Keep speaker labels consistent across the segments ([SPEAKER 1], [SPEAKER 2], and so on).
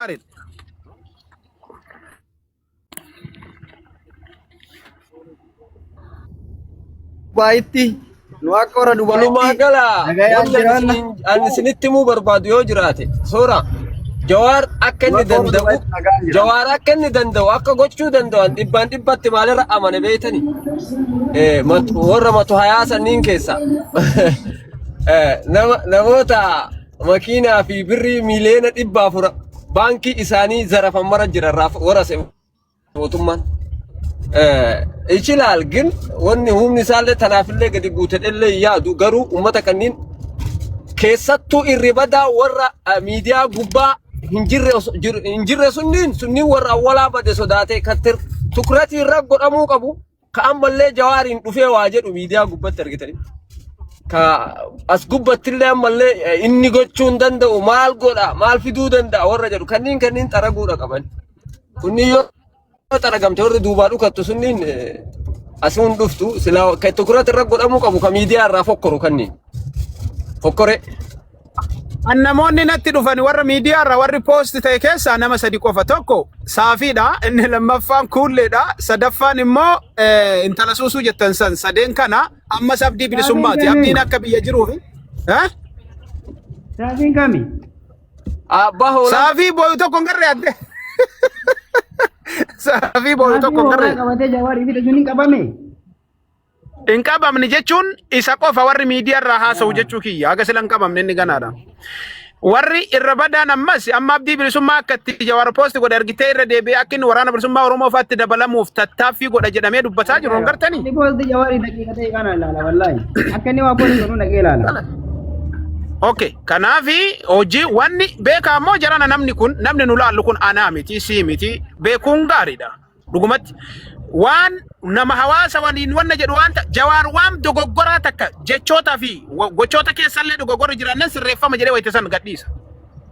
[SPEAKER 1] Gaariidha.
[SPEAKER 2] Dubaayitti nu akka warra
[SPEAKER 3] Walumaa
[SPEAKER 2] Dubaayitti
[SPEAKER 3] gala
[SPEAKER 2] nagayaan
[SPEAKER 3] wanni ani
[SPEAKER 2] jiraanna.
[SPEAKER 3] ani isinitti himuu barbaadu yoo jiraate soora Jawaar akka
[SPEAKER 2] Nu
[SPEAKER 3] inni
[SPEAKER 2] akka warra
[SPEAKER 3] danda'u
[SPEAKER 2] Dubaayitti nagaan jiraanna.
[SPEAKER 3] Jawaar akka inni danda'u akka gochuu danda'u an dhibbaan dhibbatti maalirra amane beeytani warra matu hayaa sanniin keessa namoota makiinaa fi birrii miiliyoona 400 baankii isaanii zarafan mara jira irraa warase mootummaan. Ichilaal gin wanni humni isaallee tanaafillee gadi guutedhellee hin yaadu garuu uummata kanniin keessattuu irri badaa warra miidiyaa gubbaa hin jirre hin jirre sunniin warra awwalaa bade sodaatee kan tukratii irra godhamuu qabu. Ka ammallee Jawaariin dhufee waa jedhu miidiyaa gubbatti argitanii. Ka as gubbattillee ammallee inni gochuu hin danda'u maal godha maal fiduu danda'a warra jedhu kanneen xaraguudha qaban. Kunniin yoo xaragamte warri duubaa dhukattu sunniin asuun dhuftu silaa ka tukurat irra godhamuu qabu ka miidiyaa irraa fokkoru kanneen. Fokkore.
[SPEAKER 1] An namoonni natti dhufan warra miidiyaa irraa warri poost ta'e keessaa nama sadi qofa. Tokko Saafiidha, inni lammaffaan Kuulleedha, sadaffaan immoo intala Suusuu jettan san sadeen kana ammas Abdii
[SPEAKER 4] Saafiin
[SPEAKER 1] Bilisummaati.
[SPEAKER 4] kami?
[SPEAKER 1] Abdiin akka biyya jiruufi. Eh?
[SPEAKER 4] Saafiin kami?
[SPEAKER 3] Abbaa hoolaa.
[SPEAKER 1] Saafii booyu tokko hin garree adde. Saafii booyu
[SPEAKER 4] Saafii
[SPEAKER 1] tokko hin
[SPEAKER 4] hoolaa
[SPEAKER 1] garree.
[SPEAKER 4] qabatee Jawaarii fide sun hin qabame.
[SPEAKER 1] Hin qabamne jechuun isa qofa warri miidiyaa irraa haasa'u jechuu kiyya. Haga sila hin qabamne inni ganaadha. Warri irra badaan ammas amma Abdii Bilisummaa akka itti Jawaar poosti godhe argitee irra deebi'ee akka inni waraana bilisummaa Oromoo fa'aatti dabalamuuf tattaaffii godha jedhamee dubbataa jiru hin gartanii?
[SPEAKER 4] Inni poosti Jawaarii daqiiqa ta'e kana ilaala wallaahi. Akka inni waa poosti godhu dhaqee ilaala.
[SPEAKER 1] Okay, kanaafi hojii wanni beekaa immoo jarana namni kun namni nu laallu kun anaa miti sii miti beekuun gaariidha. Dhugumatti waan nama hawaasa waliin wanna jedhu waan Jawaar waan dogoggoraa takka jechootaa fi gochoota keessallee dogoggorri jiraannan sirreeffama jedhee wayita san gadhiisa.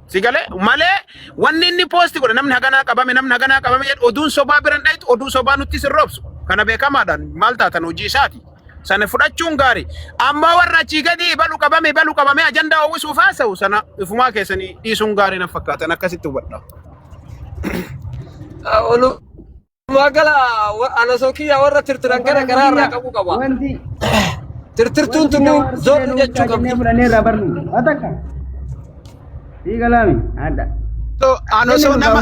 [SPEAKER 1] Si galee malee wanni inni poosti godhe namni haganaa qabame namni haganaa qabame jedhu oduun sobaa biran dhayitu oduu sobaa nutti sirroobsu. Kana beekamaadhaan maal taatan hojii isaati. Sana fudhachuun gaarii. Ammoo warra achii gadi ibalu qabame ibalu qabame ajandaa uwwisuuf haasa'u sana ifumaa keessanii dhiisuun gaarii na fakkaatan akkasitti hubadha.
[SPEAKER 3] Walumaa gala ana sokiyyaa warra tirtiran kana karaa irraa qabuu qaba.
[SPEAKER 4] Wanti
[SPEAKER 3] Tirtirtuun
[SPEAKER 4] wanti
[SPEAKER 3] tunniin
[SPEAKER 4] Jawaar
[SPEAKER 3] zoorri
[SPEAKER 4] fidee
[SPEAKER 3] jechuu
[SPEAKER 4] nuuf
[SPEAKER 3] qabdi.
[SPEAKER 4] jennee fudhannee irraa barnu. Waa takka. Sii galaami. Adda.
[SPEAKER 1] An osoo nama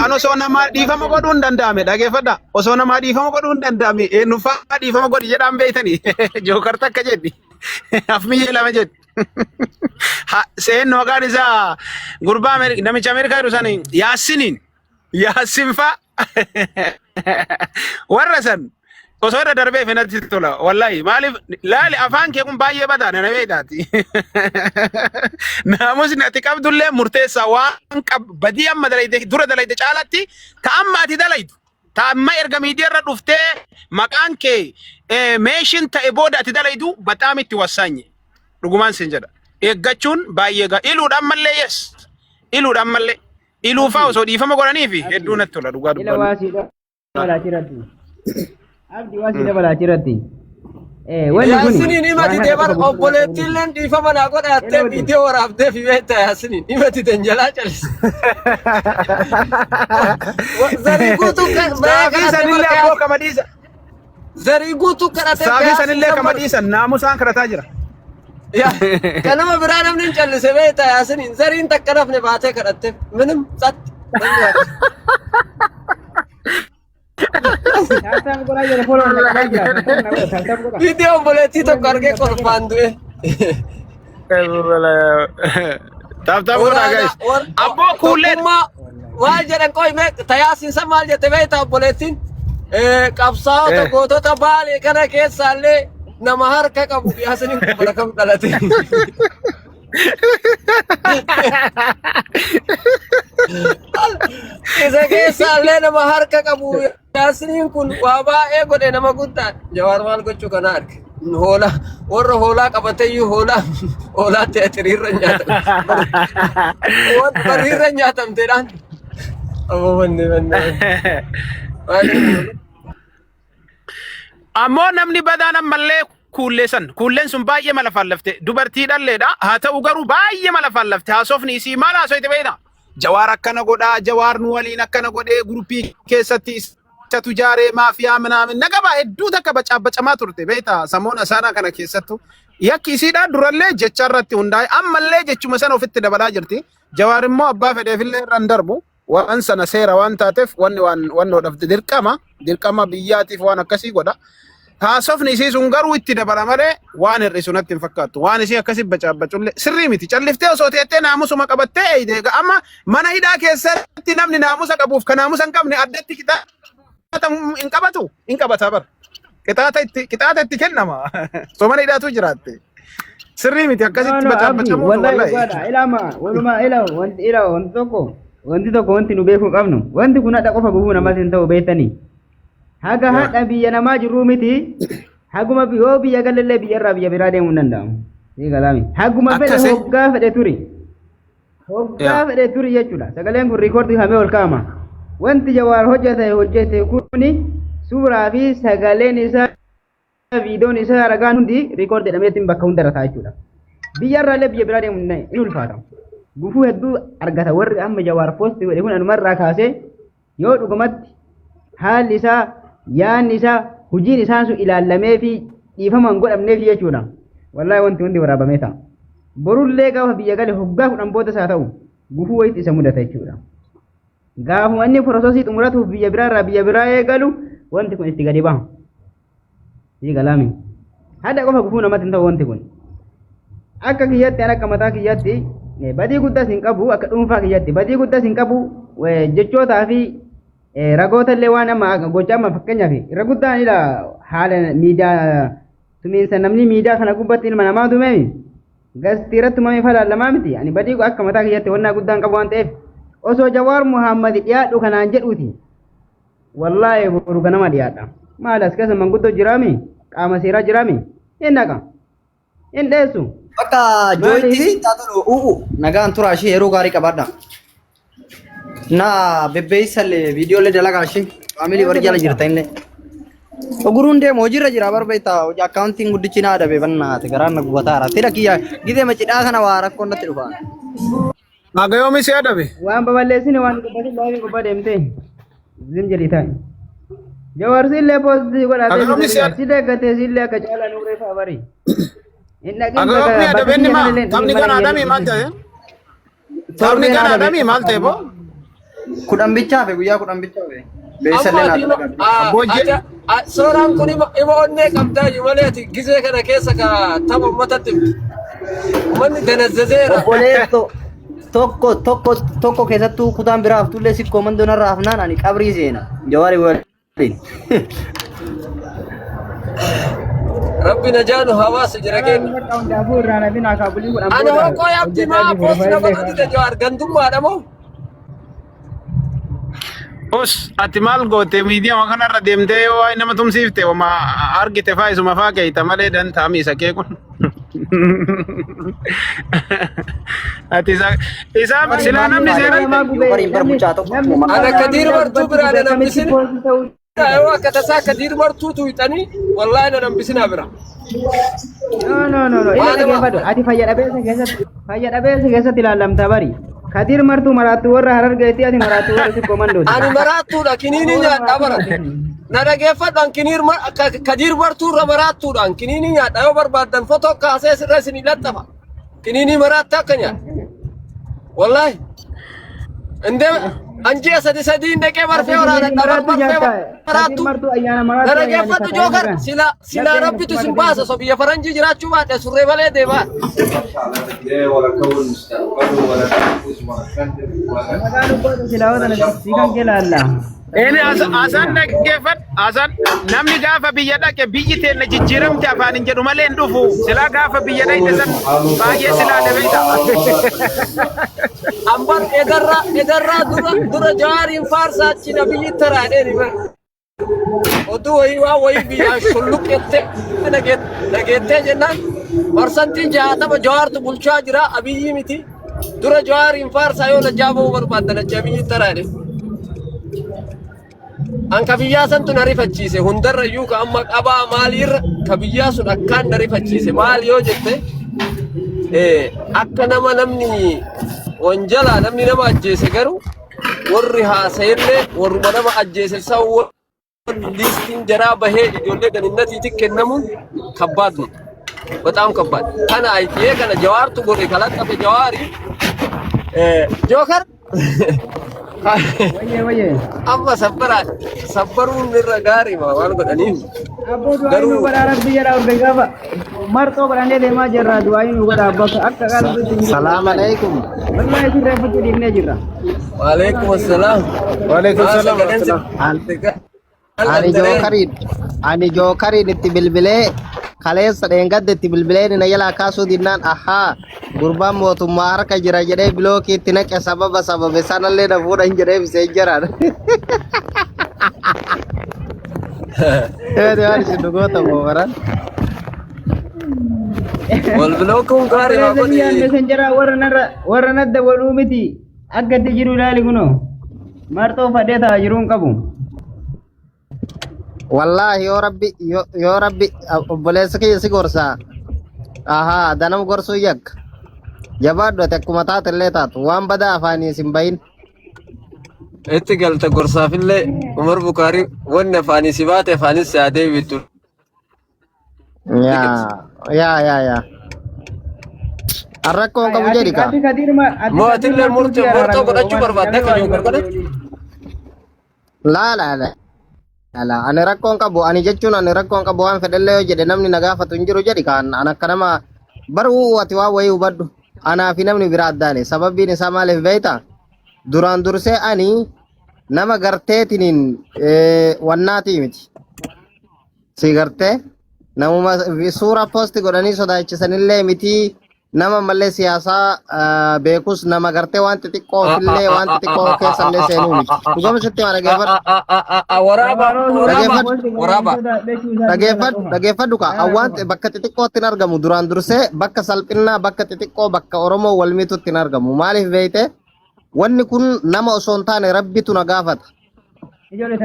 [SPEAKER 1] an osoo namaa dhiifama godhuu hin danda'ame dhageeffadha. Osoo namaa dhiifama godhuu hin danda'ame eenyuffaa dhiifama godhi jedhaan beeytanii jookar takka jedhi afmiyyee lama jedhi. Seennu maqaan isaa gurbaa namicha Ameerikaa jiru sani Yaassiniin Yaassin faa warra san osoo irra darbee natti tola wallahi maaliif laali afaan kee kun baay'ee badaa nana beektaati naamusni ati qabdullee murteessaa waan qab badii amma dalayde dura dalayde caalatti ta amma ati dalaydu Ta amma erga miidiyaa irra dhuftee maqaan kee meeshin ta'e booda ati dalaydu bataam itti wassaanye. Dhugumaan sin jedha. Eeggachuun baay'ee gaa. Iluudha ammallee yes. Iluudha ammallee. Iluu fa'aa osoo dhiifama godhaniifi hedduu natti tola dhugaa
[SPEAKER 4] Ila
[SPEAKER 1] dubbannu.
[SPEAKER 4] waa sii dabalaa jirratti. Abdi waa sii dabalaa jirratti. Wanni kun
[SPEAKER 3] Yaasiniin hima
[SPEAKER 4] waan
[SPEAKER 3] didee
[SPEAKER 4] harka
[SPEAKER 3] bar
[SPEAKER 4] qabu
[SPEAKER 3] obboleettiilleen dhiifama naa godha jettee
[SPEAKER 4] Hello.
[SPEAKER 3] viidiyoo waraabdee fi beekta Yaasiniin hima diden jalaa calise. Zarii guutuu bahee
[SPEAKER 1] Saafii
[SPEAKER 3] kadhatee
[SPEAKER 1] sanillee
[SPEAKER 3] bar
[SPEAKER 1] abboo kama dhiisa.
[SPEAKER 3] zarii guutuu kadhatee
[SPEAKER 1] Saafii sanillee kama dhiisan naamusaan kadhataa jira.
[SPEAKER 3] Kanama biraa namni hin callise beekta Yaasiniin zariin takka nafne baatee kadhatte minim tsatti.
[SPEAKER 4] Taaptaap godhaa jira follow na qabaa jira. Taaptaap na godha taaptaap godha.
[SPEAKER 3] Viidiyoo obboleettii tokko argee kolfaan du'e.
[SPEAKER 1] Taaptaap godhaa guys. Abboo kuulleen.
[SPEAKER 3] Tokkummaa maal jedhan qoy mee tayaasiin san maal jette beektaa obboleettiin? Qabsaa'ota gootota Baalee kana keessaallee nama harka qabu Yaasiniin kun bara kam dhalate? Isa keessaallee nama harka qabu Yaasiniin kun waa baay'ee godhe nama guddaa. Jawaar maal gochuu kana arge. Hoolaa warra hoolaa qabateyyuu hoolaa hoolaatti atiriirra nyaatam. Bariirra nyaatamteedhaan. Aboo manni manni.
[SPEAKER 1] Ammoo namni badaan ammallee kuullee san kuulleen sun baay'ee mala faallafte dubartii dhalleedha haa ta'u garuu baay'ee mala faallafte haasofni isii maal haasoyte beektaa Jawaar akkana godhaa, Jawaar nu waliin akkana godhee, guruppii keessatti isatu jaaree maafiyaa minaamin nagabaa hedduu takka bacaabbacamaa turte beektaa. Samoona isaanaa kana keessattu yakki isiidhaa durallee jecha irratti hundaa'e, ammallee jechuma sana ofitti dabalaa jirti. Jawaar immoo abbaa fedheefillee irra hin darbu. Waan sana seera waan taateef, wanni waan wannoodhaaf dirqama dirqama biyyaatiif waan akkasii godha. Haasofni isii sun garuu itti dabala malee waan hir'isu natti hin fakkaattu. Waan isii akkasii bacaabbacullee sirrii miti. Calliftee osoo teettee naamusuma qabattee eeyde. Egaa amma mana hidhaa keessatti namni naamusa qabuuf kan naamusa hin qabne addatti qixaata hin qabatu. Hin qabata bara. Qixaata itti kennama. Osoo mana hidhaatu jiraatte. Sirrii miti
[SPEAKER 4] No,
[SPEAKER 1] akkasitti
[SPEAKER 4] no, Abdi,
[SPEAKER 1] bacaabbacamuun
[SPEAKER 4] wallahi
[SPEAKER 1] wallahi.
[SPEAKER 4] dhugaadha. Ilaama, walumaa ila wanti ila wanti tokko wanti nu beekuu qabnu. Wanti kun hadha qofa gufuu namas hin ta'u beektanii. Haga hadha biyya namaa jirruu miti. Haguma yoo biyya galallee biyyarraa biyya biraa deemuu hin danda'amu. Ni galaami. Haguma fedhe
[SPEAKER 1] Akkasi.
[SPEAKER 4] hoggaa fedhe turi. Hoggaa fedhe turi jechuudha. Sagaleen kun riikoordii hamee ol kaa'ama. Wanti Jawaar hojjete kuni suuraa fi sagaleen isaa, viidiyoon isaa, ragaan hundi record jedhameetiin bakka hunda irra ta'a jechuudha. Biyya irraallee biyya biraa deemuun ni ulfaata. Gufuu hedduu argata warri amma Jawaar post godhe kun. Anumarraa kaasee yoo dhugumatti haalli isaa, yaanni isaa, hojiin isaan sun ilaallamee fi dhiifama hin godhamneef jechuudha. Wallaahi wanti hundi waraabamee ta'a. Borullee gaafa biyya gale hoggaa 10 booda isaa ta'u gufuu wayiitu isa mudata jechuudha. Gaafuma inni process xumuratuuf biyya biraarraa biyya biraa eegalu wanti kun itti gadi baha. Sii galaami. Hadha qofa gufuu namatti hin ta'u wanti kun. Akka kiyyatti, an akka mataa kiyyatti badii guddaas hin qabu, akka dhuunfaa kiyyatti badii guddaas hin qabu. Jechootaa fi ragoota illee waan amma gocha amma fakkeenyaaf irra guddaan ila haala miidiyaa tumiinsa namni miidiyaa kana gubbatti ilma namaa tumeemi. Gastii irratti tumamee falaallamaa miti. Ani badii akka mataa kiyyatti wannaa guddaan qabu waan ta'eef, osoo Jawaar Muhammad dhiyaadhu kanaan jedhuuti. Wallaahi boru ganama dhiyaadha. Maal as keessa manguddoo jiraami? Qaama seeraa jiraami? Hin dhaqa. Hin dheessu.
[SPEAKER 2] Bakka jooyitti
[SPEAKER 4] Maaliifi?
[SPEAKER 2] siin taatolu u'u nagaan turaa ishee, yeroo gaarii qabaadha. Na bebbeeysallee viidiyoolee dalagaa ishee faamilii warri jala jirta illee. Oguruun deemu hojiirra jira barbeektaa, hojii akkaawuntiin guddichi na adabe bannaate, garaan na gubataara. Fira kiyya gizee macidhaa kana waa rakkoon natti dhufa.
[SPEAKER 1] Haga yoomi si adabe?
[SPEAKER 4] Waan babal'eessine waan dubbatin live gubbaa deemtee. Zim jedhii taa'e. Jawaar sillee post godhatee
[SPEAKER 1] Haga yoomi si adabe?
[SPEAKER 4] si deeggatee sillee akka caalaa nuuree fa'a bari. Hin dhaqin.
[SPEAKER 1] Haga yoomni
[SPEAKER 4] bakka
[SPEAKER 1] adabe inni
[SPEAKER 4] kiyya
[SPEAKER 1] maa?
[SPEAKER 4] kanallee
[SPEAKER 1] Taphni
[SPEAKER 4] mana
[SPEAKER 1] ganaadhamii
[SPEAKER 4] kiyya
[SPEAKER 1] maal ta'e? Taphni ganaadhamii maal ta'e boo?
[SPEAKER 2] 10 bichaa fe, guyyaa 10 bichaa fe. Beeysallee
[SPEAKER 3] Amma
[SPEAKER 2] naa dalagaa.
[SPEAKER 1] Abboo
[SPEAKER 3] Sooraan kun ima onnee qabdaa iyyuu malee ati gizee kana keessa ka tapha uummatatti himtu. Uummanni danazzazeera.
[SPEAKER 2] Obboleetto tokko tokko tokko keessattuu kutaan biraa haftullee sikkoo mandoo narraa hafnaan ani qabrii seena. Jawaari waliin.
[SPEAKER 3] Rabbi najaanu hawaasa jira keenya.
[SPEAKER 4] Hundaafuu irraa nafin akaabulii 10
[SPEAKER 3] Ani
[SPEAKER 4] booda
[SPEAKER 3] hokkoo yaabdi maa post nama godhite Jawaar gandummaadha moo?
[SPEAKER 1] Os ati maal goote? Miidiyaa kanarra deemtee yoo waa'ee nama tumsiifte wama argite faa isuma faa keeyta malee dantaami isa kee kun. Ati isa silaa namni seeratti
[SPEAKER 2] Bariin bar mucaa tokko
[SPEAKER 3] Ana Kadiir Martuu biraa na nambisin. Yoo akka tasaa Kadiir Martuu tuyxanii wallaahi na nambisinaa bira.
[SPEAKER 4] No, no, no, no. Ila dhaggeeffadhu. Ati fayya dhabeessa keessatti ilaallamta bari. Kadiir Martuu maraattu warra Harargeetti, ati maraattu warra Sikkoo Mandooti.
[SPEAKER 3] Ani maraattuudha, kiniinii nyaadhaa bara. Na dhageeffadhu, an kiniir Kadiir Martuu irra maraattuudha, an kiniinii nyaadha. Yoo barbaaddan fotoo kaasee sirra isinii laxxafa. Kiniinii maraattaa akka nyaadha. Wallaahi. Indee an ji'a sadi sadiin dhaqee marfee waraanadha. Bar marfee
[SPEAKER 4] Kadiir
[SPEAKER 3] maraattuu.
[SPEAKER 4] Martuu ayyaana
[SPEAKER 3] Na
[SPEAKER 4] maraattuu
[SPEAKER 3] dhageeffadhu jookar, sila sila rabbitu isin baasa, so biyya faranjii jiraachuu baadhe surree malee deemaa.
[SPEAKER 4] Maqaan uffata silaawota si kan kee laalla.
[SPEAKER 1] Inni asan dhaggeeffadhu, asan namni gaafa biyya dhaqe biyyi teenna jijjiiramte afaan hin jedhu malee hin dhufu. Silaa gaafa biyya dhaqe san baay'ee silaa dhabeeta.
[SPEAKER 3] Ambar edarraa dura Jawaariin faarsaa achi nabiyyi taraadheen bara. Oduu wayii waan wayii biyyaan shulluqqettee dhageettee jennaan 60% Jawaartu bulchaa jira, Abiyyi miti. Dura Jawaariin faarsaa yoo najjaa ba'uu barbaaddan achi Abiyyi taraadhe. An ka biyyaa santu na rifachiise hundarra iyyuu, ka amma qabaa maaliirra ka biyyaa sun akkaan na rifachiise. Maal yoo jette, akka nama namni Wanjalaa namni nama ajjeese garuu warri haasa'ellee warruma nama ajjeese san liistiin jaraa bahee ijoollee ganinnatiitti kennamuun kabbaad nu. በጣም ከባድ kana ayitee kana Jawaartu godhe kalaqqafe Jawaari Jookar.
[SPEAKER 4] Wayyee wayyee.
[SPEAKER 3] Amma sabbara sabbaruun irra gaarii waan godhaniif.
[SPEAKER 4] Abboo, du'aa nu godhaa, rabbi jedha ol gaafa marxoo godhannee deemaa jirra, du'aa nu godhaa bakka akka qalbiitti hin jiru.
[SPEAKER 5] Salaam alaikum.
[SPEAKER 4] Wallahi sirreeffachuu dhiifnee jirra.
[SPEAKER 3] Waalaikum assalaam.
[SPEAKER 1] Waalaikum salaam.
[SPEAKER 5] Ani jookariin itti bilbilee kaleessa dheengadde itti bilbilee na jalaa kaasuu dinnaan, ahaa, gurbaan mootummaa harka jira jedhee bilookii itti naqe, sababa sababe sanallee na fuudhan jedhee bisee jiraan. Ee, waan isin dhugoota moobaran.
[SPEAKER 3] Wal bilookuun gaarii maa
[SPEAKER 4] Obboleessa biyyaan
[SPEAKER 3] godhi.
[SPEAKER 4] Messengeraa warra narra warra nadda waluu miti, akka itti jiru ilaali, kunoo marxoo fadhee ta'a jiruu hin qabu.
[SPEAKER 5] Wallaahi yoo rabbi yoo rabbi obboleessa kiyya si gorsaa. Ahaa, danam gorsuu yakka. Jabaadhu, ati akkuma taate illee taatu waan badaa afaanii sin bahin.
[SPEAKER 3] Itti galta gorsaafillee Umar Bukaarii, wanni afaanii si baate afaanis si haa deebitu.
[SPEAKER 5] Yaa yaa yaa yaa. Arrakkoo hin qabu jedhi kaa.
[SPEAKER 4] Ati Kadiir ma ati
[SPEAKER 3] Moo
[SPEAKER 4] Kadiir
[SPEAKER 3] atillee
[SPEAKER 4] martuu
[SPEAKER 3] murtoo
[SPEAKER 4] si
[SPEAKER 3] murtoo
[SPEAKER 4] araarame
[SPEAKER 3] godhachuu barbaadda akka
[SPEAKER 4] namni
[SPEAKER 3] Jookar
[SPEAKER 4] waa
[SPEAKER 3] godhatti?
[SPEAKER 5] Laa laa laa. Laa, ani rakkoon qabu, ani jechuun ani rakkoon qabu, waan fedhellee yoo jedhe namni na gaafatu hin jiru jedhi kaan. An akka nama baruu ati waan wayii hubadhu, anaa fi namni biraa addaane. Sababbiin isaa maaliif beektaa? Duraan dursee ani nama garteetiniin wannaatii miti si gartee namuma suura post godhanii sodaachisanillee miti, nama mallee siyaasaa beekus, nama gartee waan xixiqqoo fillee waan xixiqqoo keessallee seenuu miti. Dhugama sitti waa, dhageeffadhu.
[SPEAKER 3] Waraaba waraaba.
[SPEAKER 5] Dhageeffadhu.
[SPEAKER 3] Waraaba.
[SPEAKER 5] Dhageeffadhu, dhageeffadhu kaa. Awwaan bakka xixiqqootti hin argamu. Duraan dursee bakka salphinnaa, bakka xixiqqoo, bakka Oromoo wal mitutti hin argamu. Maaliif beeyte? Wanni kun nama osoo hin taane rabbitu na gaafata.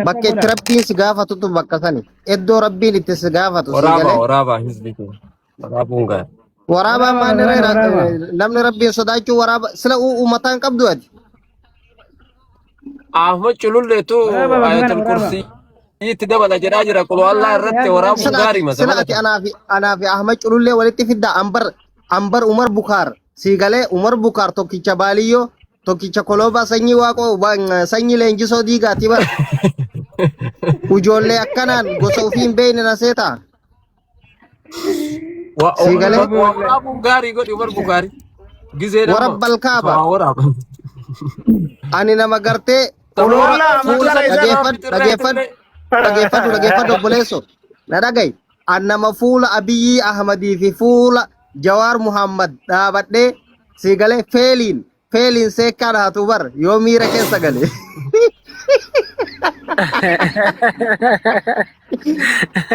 [SPEAKER 5] Bakka itti rabbiin si gaafatutu bakka sani, iddoo rabbiin itti si gaafatu si
[SPEAKER 3] Waraaba
[SPEAKER 5] galee.
[SPEAKER 3] Waraaba hizbi kun waraabuun gaarii.
[SPEAKER 5] Waraabaan
[SPEAKER 4] Waraaba,
[SPEAKER 5] maal irra
[SPEAKER 4] waraaba.
[SPEAKER 5] Namni rabbiin sodaachuu waraaba sila uummataa hin qabdu ati.
[SPEAKER 3] Ahmad Cululleetu
[SPEAKER 4] Waraaba bakka kana
[SPEAKER 3] ayatul
[SPEAKER 4] waraaba.
[SPEAKER 3] kursii itti dabala jedhaa jira qulu Allah irratti waraabuun
[SPEAKER 5] Sila
[SPEAKER 3] gaarii
[SPEAKER 5] ati sila ati anaa fi Ahmad Culullee walitti fidda. Ambar Umar Bukaar sii galee, Umar Bukaar tokkicha baaliyyoo, tokkicha koloobaa, sanyii waaqoo sanyii leenjisoo diigaati bar. Ijoollee akkanaan gosa ofii hin beekne na seetaa. Sii galee.
[SPEAKER 3] Waraabuun gaarii godhi Umar Bukaarii. Gizee nama
[SPEAKER 5] Warabbal kaaba.
[SPEAKER 3] waa waraaba.
[SPEAKER 5] Ani nama gartee
[SPEAKER 1] Wallah,
[SPEAKER 5] fuula
[SPEAKER 1] amata
[SPEAKER 5] dhageeffadhu, dhageeffadhu, dhageeffadhu, dhageeffadhu, obboleesso na dhagayi. An nama fuula Abiyyi Ahmadii fi fuula Jawaar Muhammad dhaabadhee sii galee feeliin feeliin seekkaan haatu bar yoo miira keessa gale.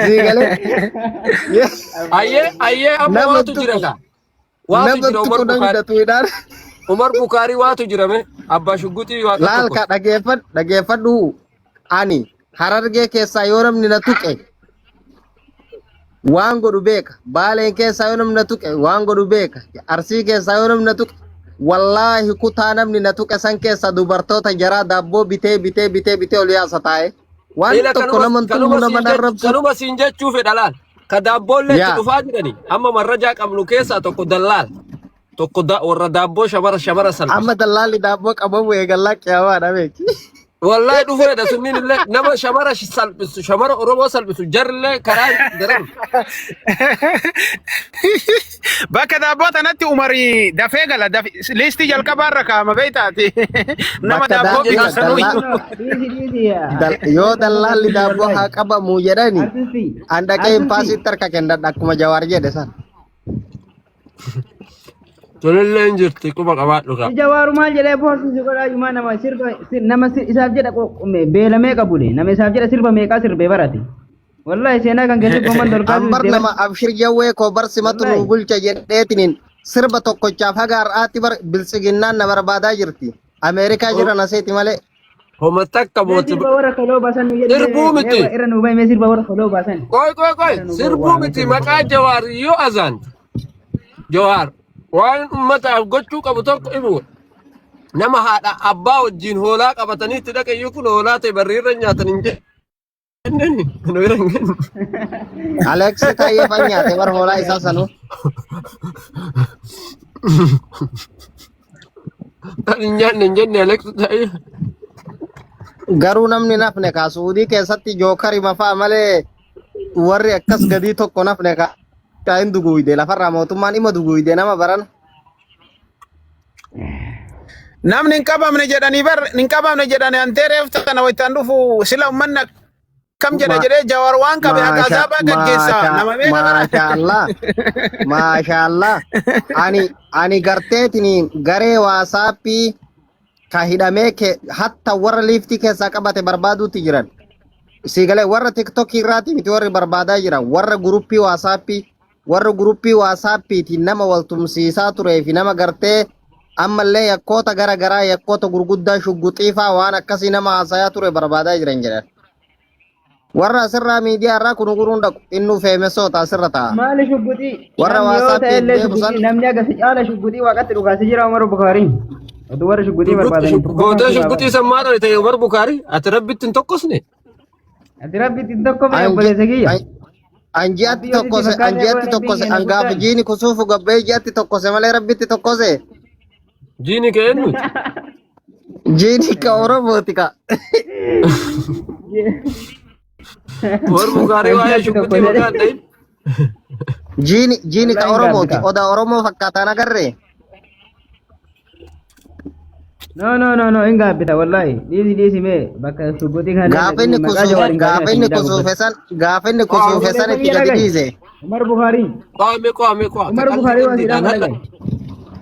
[SPEAKER 5] Sii galee.
[SPEAKER 3] Ayyee ayyee, amma
[SPEAKER 5] Nama
[SPEAKER 3] waatu jira
[SPEAKER 5] tuqu
[SPEAKER 3] kaa. Waatu
[SPEAKER 5] nama
[SPEAKER 3] jira Umar
[SPEAKER 5] tuqu namni
[SPEAKER 3] Bukaarii.
[SPEAKER 5] datuudhaan.
[SPEAKER 3] Umar Bukaarii waatu jira mee abbaa shugguxii waaqa
[SPEAKER 5] Laal
[SPEAKER 3] tokko.
[SPEAKER 5] ka dhageeffadhu, dhageeffadhu, ani Harargee keessaa yoo namni na tuqe waan godhu beeka. Baaleen keessaa yoo namni na tuqe waan godhu beeka. Arsii keessaa yoo namni na tuqe, wallaahi kutaa namni na tuqe san keessa dubartoota jaraa daabboo bitee bitee bitee bitee ol yaasa taa'e. Waan
[SPEAKER 3] Ila
[SPEAKER 5] tokko
[SPEAKER 3] kanuma
[SPEAKER 5] nama hin
[SPEAKER 3] kanuma
[SPEAKER 5] tuqu, nama
[SPEAKER 3] siin
[SPEAKER 5] hin arrabsu.
[SPEAKER 3] Kanuma siin jechuu fedha laal. Ka daabboollee itti
[SPEAKER 5] Yaa.
[SPEAKER 3] dhufaa jirani amma marrajaa qabnu keessaa tokko dallaal tokko warra daabboo shamara shamara salphisu.
[SPEAKER 5] Amma dallaalli daabboo qabamu eegallaa qiyamaadha beeki.
[SPEAKER 3] Wallahi dhufeedha sunniin illee nama shamara salphisu, shamara Oromoo salphisu jarrillee karaa garan.
[SPEAKER 1] Bakka daabboo tanatti Umarii dafee gala, liistii jalqabaarra kaa'ama beektaati. Nama
[SPEAKER 5] Bakka
[SPEAKER 1] daabboo
[SPEAKER 5] ila
[SPEAKER 1] bitu sanuu
[SPEAKER 5] dallaa
[SPEAKER 4] Dhiisi dhiisi.
[SPEAKER 5] Yoo dallaalli daabboo haa qabamu jedhani
[SPEAKER 4] Artisti.
[SPEAKER 5] an dhaqee impaasitti harka kennadha akkuma Jawaar jedhe san.
[SPEAKER 3] Tolillee hin jirti, quba qabaadhu kaa.
[SPEAKER 4] Jawaaru maal jedhee post si godhaa jumaa nama sirba nama isaaf jedha beelamee qabule, nama isaaf jedha sirba meeqaa sirbee barate. Wallahi seenaa kan keessatti gomman dolkaasuu
[SPEAKER 5] Ambar nama abshir jawwee koo bar simatu nu
[SPEAKER 4] Wallahi.
[SPEAKER 5] bulcha jedheetiniin sirba tokkochaaf haga har'aatti bar biltsiginnaan na barbaadaa jirti. Ameerikaa jira na seeti malee.
[SPEAKER 3] Homa takka
[SPEAKER 4] Mee
[SPEAKER 3] mooti.
[SPEAKER 4] sirba warra kaloo baasan nu jedhe.
[SPEAKER 3] Sirbuu miti.
[SPEAKER 4] Irra nu bahe, mee sirba warra kaloo baasan.
[SPEAKER 3] Qoy qoy qoy, sirbuu miti, maqaa Jawaar yoo azaan Jawaar waan ummataaf gochuu qabu tokko himu. Nama haadha abbaa wajjin hoolaa qabatanii itti dhaqe iyyuu kun hoolaa ta'e barri irra nyaatan hin jenneen nu bira hin kennu.
[SPEAKER 5] Alex Tayyee fan nyaate bar hoolaa isaa sanuu.
[SPEAKER 3] Kan hin nyaanne hin jenne Alex Tayyee.
[SPEAKER 5] Garuu namni nafne kaa Suudii keessatti jookari mafaa malee warri akkas gadii tokko nafne kaa kaa hin duguuyde lafarraa mootummaan ima duguuyde nama barana.
[SPEAKER 1] Namni hin qabamne jedhanii bar hin qabamne jedhanii antee reef tana waytaan dhufu sila ummanni akkam jedha jedhee Jawaar waan qabe haqa
[SPEAKER 5] Maasha
[SPEAKER 1] azaabaa gaggeessa
[SPEAKER 5] maasha
[SPEAKER 1] nama meeqa bara.
[SPEAKER 5] maasha Allah maasha Allah ani ani garteetini garee waasaappii ka hidhamee ke hatta warra liiftii keessaa qabate barbaaduutti jiran sii galee warra tiktokii irraati miti warri barbaadaa jiran warra guruppii waasaappii warra guruppii waasaappiitiin nama wal tumsiisaa turee fi nama gartee ammallee yakkoota gara garaa yakkoota gurguddaa shugguxiifaa waan akkasii nama haasayaa ture barbaadaa jiran jedhan. Warra asirraa miidiyaa irraa kun guruun dhaqu innuu feemesoota asirra taa'a.
[SPEAKER 4] Maali shugguxii?
[SPEAKER 5] Warra
[SPEAKER 4] Namni yoo
[SPEAKER 5] waasaappiin
[SPEAKER 4] ta'ellee
[SPEAKER 5] deemu san
[SPEAKER 4] shugguxii namni aga si caala shugguxii waaqatti dhukaasee jira Umar Bukaarii. Otuu warra shugguxii barbaadanii tokkoffaan
[SPEAKER 3] Gootee
[SPEAKER 4] si
[SPEAKER 3] shugguxii
[SPEAKER 4] baafata.
[SPEAKER 3] san maal ta'e Umar Bukaarii ati rabbitti hin tokkosne.
[SPEAKER 4] Ati rabbitti hin tokkofne obboleessa kiyya.
[SPEAKER 5] An ji'atti
[SPEAKER 4] Rabbi yoo sitti
[SPEAKER 5] tokkose an
[SPEAKER 4] fakkaate
[SPEAKER 5] ji'atti
[SPEAKER 4] rabbiin
[SPEAKER 5] tokkose
[SPEAKER 4] keenya
[SPEAKER 5] an gaafa
[SPEAKER 4] guddaan.
[SPEAKER 5] jiini kusuufu gabbee ji'atti tokkose malee rabbitti tokkose.
[SPEAKER 3] Jiini kee eenyuti?
[SPEAKER 5] Jiini ka Oromooti ka.
[SPEAKER 3] Umar Bukaarii waa'ee
[SPEAKER 4] Ji'atti
[SPEAKER 3] shugguxii
[SPEAKER 4] tokkose.
[SPEAKER 3] maqaan dhahin.
[SPEAKER 5] Jiini jiini ka
[SPEAKER 4] Wallahi hin
[SPEAKER 5] Oromooti
[SPEAKER 4] gaabbita.
[SPEAKER 5] odaa Oromoo fakkaataan agarree.
[SPEAKER 4] No no no no hin gaabbita wallahi. Dhiisi dhiisi mee bakka shugguxii kana
[SPEAKER 5] Gaafa inni
[SPEAKER 4] maqaa
[SPEAKER 5] kusuufe
[SPEAKER 4] Jawaar hin
[SPEAKER 5] gaafa
[SPEAKER 4] kaasin
[SPEAKER 5] inni
[SPEAKER 4] miidiyaa
[SPEAKER 5] kusuufe
[SPEAKER 4] gubbatti.
[SPEAKER 5] san gaafa inni kusuufe
[SPEAKER 4] Obboleessa
[SPEAKER 5] san itti
[SPEAKER 4] kiyya
[SPEAKER 5] gadi
[SPEAKER 4] dhagahi.
[SPEAKER 5] dhiise.
[SPEAKER 4] Umar Bukaarii.
[SPEAKER 3] Qo'ame qo'ame qo'a.
[SPEAKER 4] Umar
[SPEAKER 3] Ka qalbii
[SPEAKER 4] Bukaarii waan
[SPEAKER 3] qalbiidhaan
[SPEAKER 4] siidhaan
[SPEAKER 3] hadha.
[SPEAKER 4] dhagahi.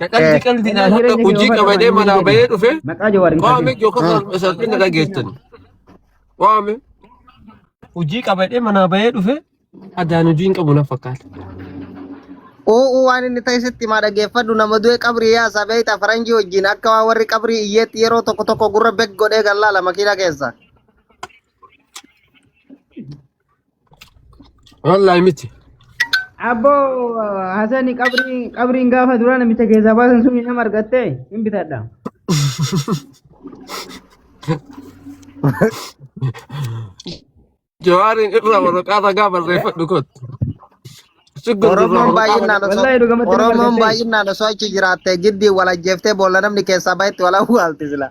[SPEAKER 3] Ka qalbii
[SPEAKER 5] Eh.
[SPEAKER 3] qalbiidhaan
[SPEAKER 4] Wallahi
[SPEAKER 3] hadha
[SPEAKER 4] jireenya kee
[SPEAKER 3] hojii
[SPEAKER 4] ofa
[SPEAKER 3] qabadee
[SPEAKER 4] dhamaan hin
[SPEAKER 3] manaa
[SPEAKER 4] jedhe.
[SPEAKER 3] bahee dhufe.
[SPEAKER 4] Maqaa Jawaar hin
[SPEAKER 3] Qo'ame
[SPEAKER 4] kaasin.
[SPEAKER 3] yookaan salphina dhageessan. Qo'ame hojii qabadee manaa bahee dhufe adaan hojii hin qabu na fakkaata.
[SPEAKER 5] U'uu waan inni ta'e sitti himaa dhageeffadhu nama du'e qabrii yaasa beekta faranjii wajjin akka waan warri qabrii iyyeetti yeroo tokko tokko gurra bek godhee gallaala makiina keessa.
[SPEAKER 3] Wallaahi miti.
[SPEAKER 4] Abboo Hasani qabriin qabriin gaafa duraa namicha keessaa baasan sun nama argatte hin bitadha.
[SPEAKER 3] Jawaariin irraa waraqaa ragaa barreeffadhu kottu. Siggun irraa
[SPEAKER 5] Oromoon
[SPEAKER 3] waraqaa
[SPEAKER 5] baay'inaan osoo
[SPEAKER 4] Wallaahi dhugamatti nama
[SPEAKER 5] Oromoon
[SPEAKER 4] argatte.
[SPEAKER 5] baay'inaan osoo achi jiraatte giddii wal ajjeeftee boolla namni keessaa bahetti wal awwaalti sila.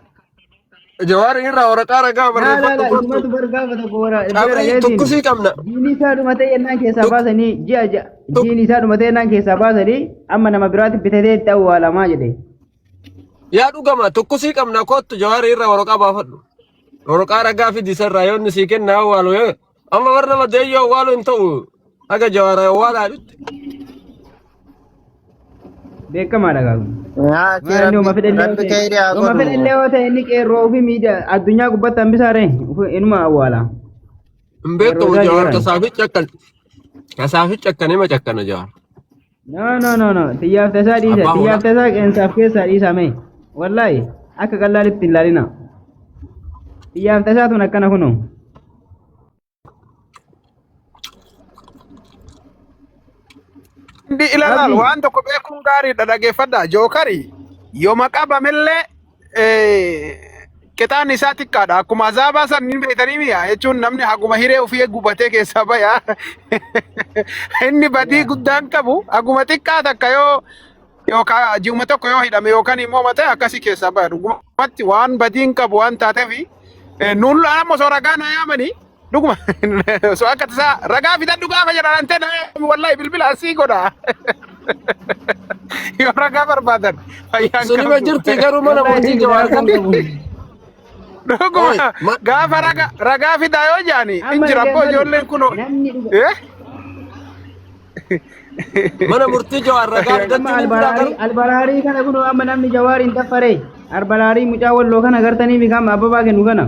[SPEAKER 3] Jawaariin irraa waraqaa ragaa
[SPEAKER 4] Laa laa
[SPEAKER 3] barreeffadhu
[SPEAKER 4] laa
[SPEAKER 3] kottu.
[SPEAKER 4] isumatu bar gaafa tokko wara bira
[SPEAKER 3] Qabrii
[SPEAKER 4] dhageetiin
[SPEAKER 3] tokkosii qabna.
[SPEAKER 4] jiini isaa dhumatee yennaan keessaa
[SPEAKER 3] Tuk
[SPEAKER 4] baasanii ji'a ji'a
[SPEAKER 3] tuk
[SPEAKER 4] jiini isaa dhumatee yennaan keessaa baasanii amma nama biraatti bitatee itti awwaalamaa jedhe.
[SPEAKER 3] Yaa dhugama tokkosii qabna kottu jawaarii irraa waraqaa baafadhu. Waraqaa ragaa fidi isarraa yoo inni sii kenna awwaalu yoo amma warra nama deeyyoo awwaalu hin ta'u haga jawaara awwaalaa dhutti.
[SPEAKER 4] Beekamaadha gaafa.
[SPEAKER 5] Yaa
[SPEAKER 4] Maal inni oma
[SPEAKER 5] rabbi
[SPEAKER 4] fedhellee yoo
[SPEAKER 5] rabbi
[SPEAKER 4] ta'e
[SPEAKER 5] khayrii haa
[SPEAKER 4] oma
[SPEAKER 5] godhu.
[SPEAKER 4] fedhellee yoo ta'e inni qeerroo ofii miidiyaa addunyaa gubbaatti hambisaare inuma awwaala.
[SPEAKER 3] Hin beekamu
[SPEAKER 4] Qeerroo isaa
[SPEAKER 3] jawaar
[SPEAKER 4] jiran.
[SPEAKER 3] tasaafichi akkan tasaafichi akkan hima cakkana jawaar.
[SPEAKER 4] No no no no xiyyaaf tasaa dhiisa
[SPEAKER 3] Abbaa hoolaa.
[SPEAKER 4] xiyyaaf tasaa qeensaaf keessaa dhiisa mee wallaahi akka qallaalitti hin ilaalina xiyyaaf tasaa tun akkana kunoo.
[SPEAKER 1] Hindi ilaalaal
[SPEAKER 4] Abdi
[SPEAKER 1] waan tokko beekuun gaariidha dhageeffadha. Jookari yooma qabamillee qixaan isaa xiqqaadha. Akkuma azaabaa san ni beektanii mi'a jechuun namni haguma hiree ofii gubatee keessaa baya. Inni badii guddaan qabu haguma xiqqaa takka yoo yookaan ji'uma tokko yoo hidhame yookaan immoo matee akkasii keessaa baya. Dhugumatti waan badiin qabu waan taateef nuun amma osoo ragaa na yaamanii dhuguma osoo akka tasaa ragaa fidadhu gaafa jedhan antee na yaami wallahi bilbila asii godha. Yoo ragaa barbaadan fayyaan
[SPEAKER 3] Sunima
[SPEAKER 1] qabdu.
[SPEAKER 3] jirti garuu mana
[SPEAKER 4] wallaahi
[SPEAKER 3] murtii
[SPEAKER 4] siin
[SPEAKER 3] jawaar
[SPEAKER 4] rakkoo
[SPEAKER 3] kan
[SPEAKER 4] hin qabu.
[SPEAKER 3] Oi,
[SPEAKER 1] Dhuguma
[SPEAKER 3] ma
[SPEAKER 1] gaafa ragaa fidaa yoo jaani hin
[SPEAKER 4] Amma
[SPEAKER 1] jira abboo
[SPEAKER 4] dhaggeeffadhu
[SPEAKER 1] ijoolleen kun
[SPEAKER 4] namni dhuga
[SPEAKER 1] eh
[SPEAKER 3] mana murtii jawaar ragaa
[SPEAKER 4] amma
[SPEAKER 3] fidachuu ni jira
[SPEAKER 4] albaraarii
[SPEAKER 3] garuu.
[SPEAKER 4] albaraarii kana kun amma namni jawaariin daffare albaraarii mucaa walloo kana gartanii bikaama abbabaa kennu kana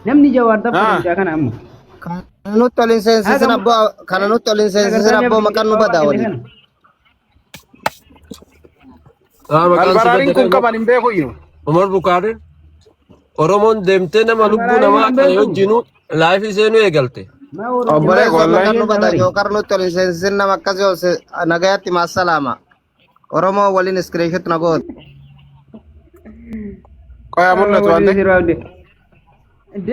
[SPEAKER 4] namni jawaar daffare
[SPEAKER 1] ah
[SPEAKER 4] mucaa kana amma.
[SPEAKER 5] Kana nutti ol hin seensisin
[SPEAKER 4] Haga
[SPEAKER 5] abboo kana nutti ol hin
[SPEAKER 4] kana
[SPEAKER 5] seensisin
[SPEAKER 4] gartanii
[SPEAKER 5] abboo
[SPEAKER 4] abdii
[SPEAKER 5] maqaan nu
[SPEAKER 4] abbabaa
[SPEAKER 5] badaa
[SPEAKER 4] kenne
[SPEAKER 5] waliin.
[SPEAKER 4] kana.
[SPEAKER 3] Ah, maqaan si
[SPEAKER 1] Albaraariin kun
[SPEAKER 3] badda
[SPEAKER 1] qaban hin beeku iyyuu.
[SPEAKER 3] Umar Bukaariin Oromoon deemtee nama lubbuu
[SPEAKER 4] Albaraarii
[SPEAKER 3] namaa
[SPEAKER 4] hin
[SPEAKER 3] kana
[SPEAKER 4] beeku.
[SPEAKER 3] wajjinuu laayifii seenuu eegalte.
[SPEAKER 4] Maa
[SPEAKER 1] Hin
[SPEAKER 4] Oromoo
[SPEAKER 1] beeku
[SPEAKER 5] Obboleessa
[SPEAKER 1] wallahi.
[SPEAKER 5] maqaan nu
[SPEAKER 4] keessa
[SPEAKER 5] badaa
[SPEAKER 4] bari.
[SPEAKER 5] jookar nutti ol hin seensisin nama akkasii ol nagayatti maassalaama. Oromoo waliin iskiriishutti na goote.
[SPEAKER 1] Qoyaa mul'atu waan ta'e.
[SPEAKER 4] እንዴ